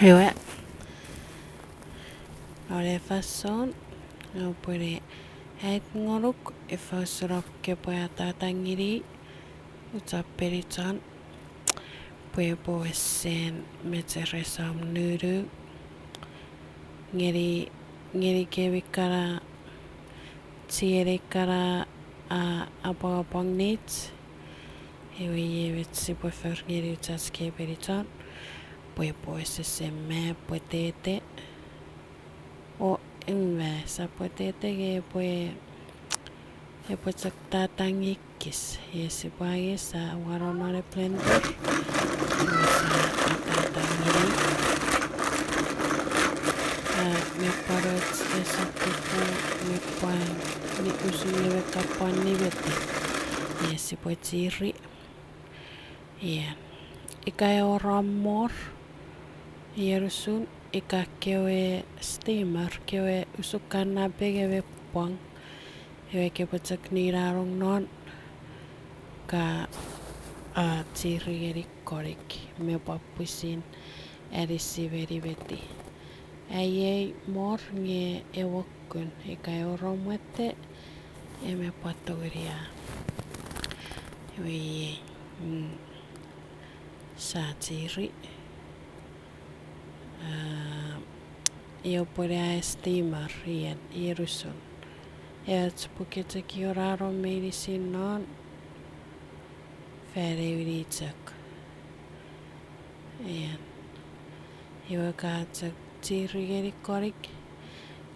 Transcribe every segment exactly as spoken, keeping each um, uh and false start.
Ewe, non ei fansoun, upwene aiti ngonuk ifa usun om kopwe atata ngeni, ucha penichon, pwe epwe wesen mecheres om nunu ngeni, ngeni kemi kana, chienei kana, a, apwangapwang neich. Ewe iei met sipwe fori ngeni uchach kei penichon, pwe epwe wesewesen me pwetete. O, me esap pwetete nge epwe, epwe chok tatangikis. Iei sipwe angei, sa wano non ei blender. Iwe sa atata ngeni. A, me pwan och esap kuku, me pwan ni usun ewe ka pwan nimeti. Iei sipwe chiri. Iei, ika e wor om mor, iei usun, ika kewe steamer, kewe usun ka napengeni ewe pwang, ewe kopwe chok ninanong non, ka, a, chiri ngeni konik, me pwan pwisin anisi me nimeti. Aiei mor nge ewe kun, ika e wor om watte, e me pwan tongeni a. Iwe iei, mm, sa chiri. A, iei upwene a steamer, iei, iei usun. Ewe chupukecheki wor anon meinisin non, fan ew ni chok. Iwe ka chok chiri ngeni konik.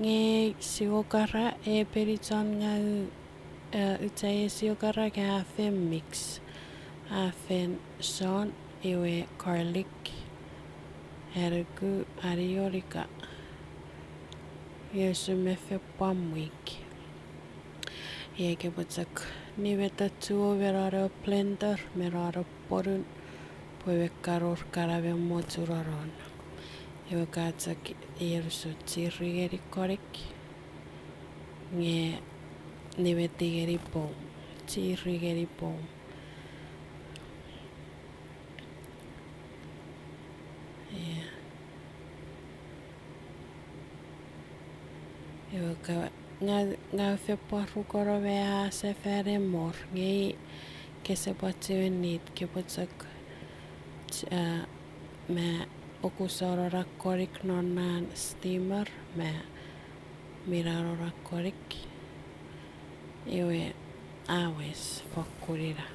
Nge siwokara, e penichon nga, e, ucha e siwokara nge a fen mix. A fen son, iwe garlic, anuku, onion ika. Iei usun me fen pwan mwik. Iei kopwe chok nimetochu me non ewe blender me non ewe ponun, pwe me kan wor kana me mochunonon. Iwe ka chok, iei usun, chiri ngeni konik, nge nimeti ngeni poum, chiri ngeni poum. Iwe ka, nga, nga fen pwan rukono me a sefani mor, nge i kese pwan chiwen nit, kopwe chok, a, me okusano na konik non na steamer me minano na konik. Iwe a wes fokkun ina.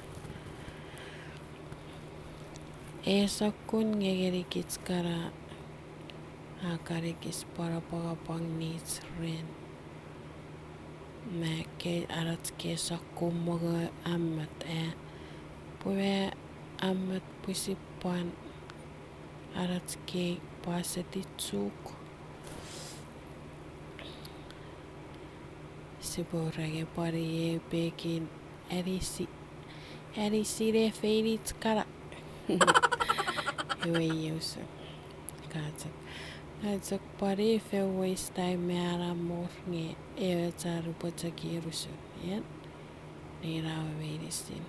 Ei sokkun nge ngenikich kana a kan ekis pwan apwangapwang nich ren me kei anach kei sokkun mongo ammat, a, pwe me ammat pwisin pwan anach kei pwaseti chuk. Sipwe renge pwan iei pekin anisi, anisi ne feinich kana. Iwe iei usun. Ka chok, ka chok pwan fen waste time me ana mor nge ewe char upwe chok iei usun. Ien. Nina we meinisin.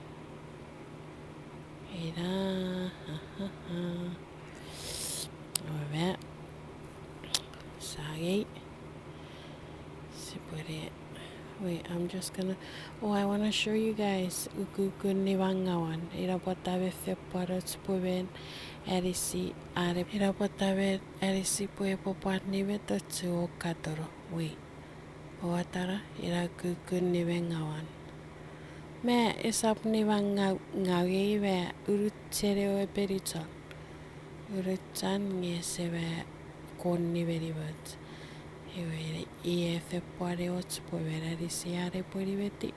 Ina, ha, ha, ha. Ome. Sangei. Sipwene. Wait, I'm just gonna, oh, I wanna show you guys ukukun nimangawan. Ina pwata me fen pwan och pwe men anisi are, ina pwata me anisi pwe epwe pwan nimetochu o katono. Wait. Oua tara, ina ukukun nimangawan. Me esap nimangau, ngaw ei me unuchen ewe penichon. Unuchan nge ese me kon nimenimoch. Iwe, iei fen pwan och pwe men anisi are pwe nimeti.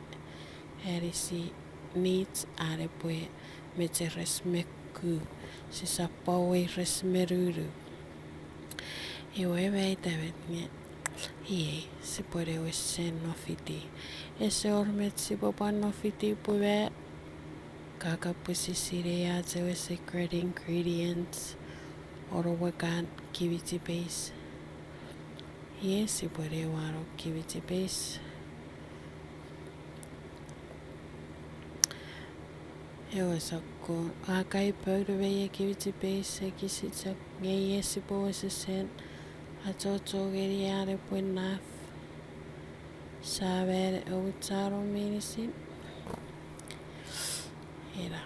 Anisi nich are pwe mecheres me ku. Sisap pwan weires me nunu. Iwe me ita met nge, iei, sipwene wesen nofiti. Ese wor met sipwe pwan nofiti pwe me, ka kapwe sisinei ach ewe secret ingredients, oropwe kan kimchi paste. Iei sipwene wano kimchi paste. Ewe sokkun Ko, a kai poun me ei activity base ekis chok nge iei sipwe wesewesen achocho ngeni an epwe naf. Sa men omuchano meinisin. Ina.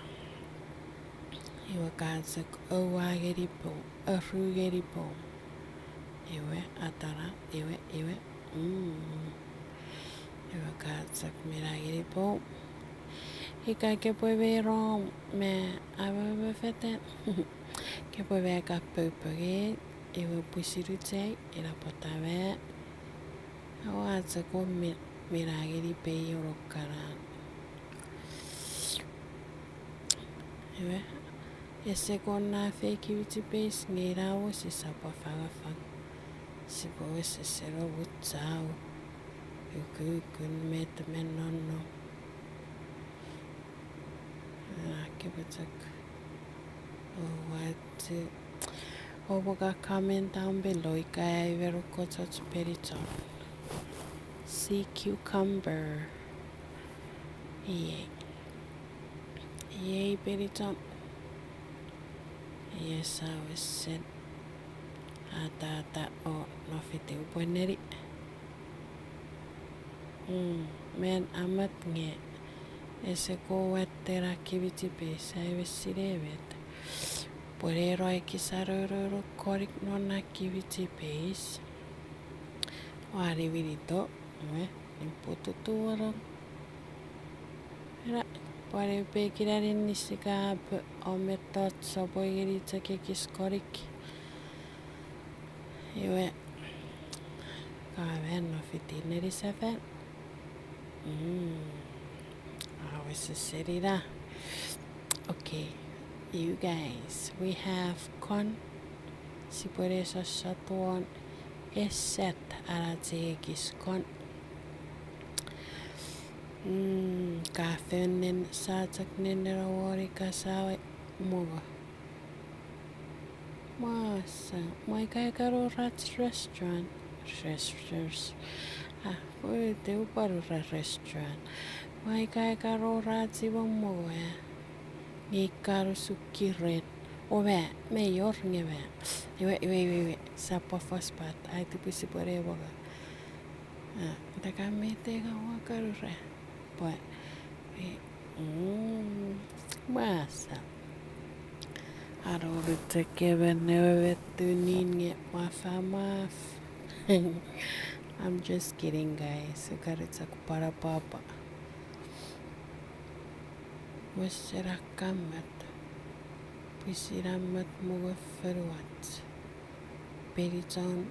Iwe ka chok oua ngeni poum, oru ngeni poum. Iwe, atana, iwe, iwe. Mm. Iwe ka chok mina ngeni poum. Ika kepwe mei nom me amamofetan. Kepwe mei kapoupongei, iwe pwisin uchei, ina pwata me. Oua chok mi-, mina ngeni pei iono kanan. Iwe, ese kon naf ei activity base nge ina mo sisap afangafang. Sipwe wesewesen omuchau. Ukukun met mi nonnom. A, kepwe chok. Oua chok. Oupwe ka comment down below ika ai me rukkochoch penichon. Sea cucumber. Iei. Iei penichon. Iei sa wesen. Atata o nofiti upwe neni. Mm, men amat nge ese kon watte na activity base, ai me sinei met. Pwe eno ekis arono konik non na activity base. Ua niwinito, iwe, nipututuolong. Ina, pwan eu pekin aninnis ika pwe omettoch sopwe ngeni chok ekis konik. Iwe, ka men nofiti neni sefan. Mm. A wesewesen ina. Okay, you guys, we have corn. Sipwe ne sossot won eset anache ekis corn. Mm, ka fen nen sa chok nenneno won ika sa we mongo. Mwa sa, mwa ika eka rorach restaurant, restaurant. A, pwe te upwan ura restaurant. Mwa ika eka rorach iwe mongo a. Nge ika ru suki ren. O ma, mei wor nge ma. Iwe, iwe, iwe, iwe. Sa pwa fos pat, ai tipwe sipwe ne mongo. A, ita ka mete nga ua kan ura. Pwe, e, mm, mwa sa. Aro ru chok emon ewe me tunin nge maf a maf. I'm just kidding, guys. Ika ru chok pwarapwapwa. Wesen akkamet. Pwisin ammet mongo fonuach. Penichon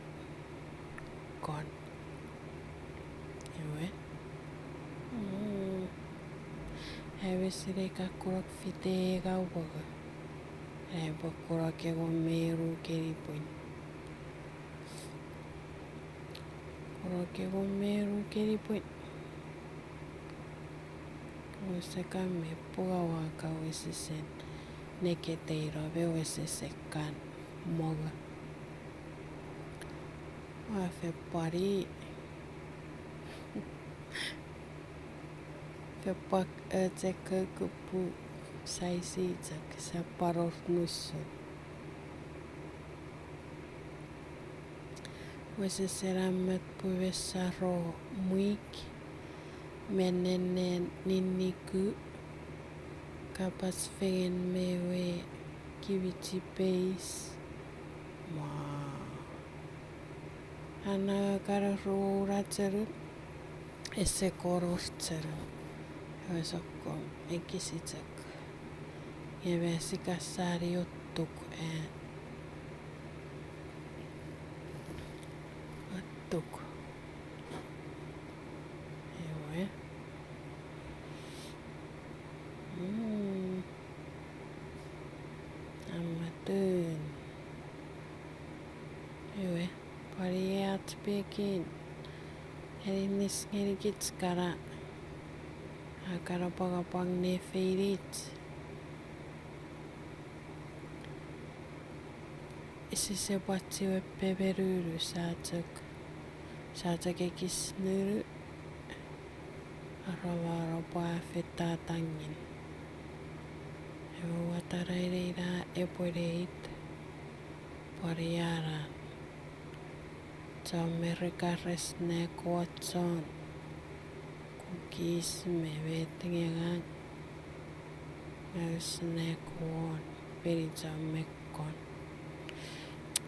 kon. Iwe. Mm. Ewe sinei ka kunok fite nga mongo. Epwe kunok engon me ru keni pwin. Kunok engon me ru keni pwin. Wese kan me pungawa ka wesesen neketeino me wesesen kan mongo. Ua fepwari. Fepwak ocheko kupu saisi chok sa pwan wor nusun. Wesesen ammet pwe wesaro mwik, me nenen ninniku, kapas fengen me we kiwichi peis, mwa. Ana karo ru ra cherun, ese kon wor cherun. Ewe sokkun ekis chok. Nge me sikasani ottuk, a. Ottuk. Ewe. Mm. Ammatun. Ewe, pwan iei ach pekin aninis ngenikich kana, a kana pwangapwang ne feinich. Sise pwan chiwen pemenunu, sa chok, sa chok ekis nunu. Aramaro pwe a fetatangin. Ewe water ina epwe neit pwariana. Chon Merika re snack won chon cookies me met nge ngang, ngang ua snack won peni chon mekkon.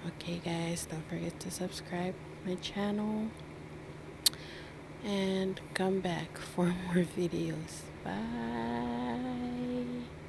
Okay, guys, don't forget to subscribe my channel and come back for more videos. Bye.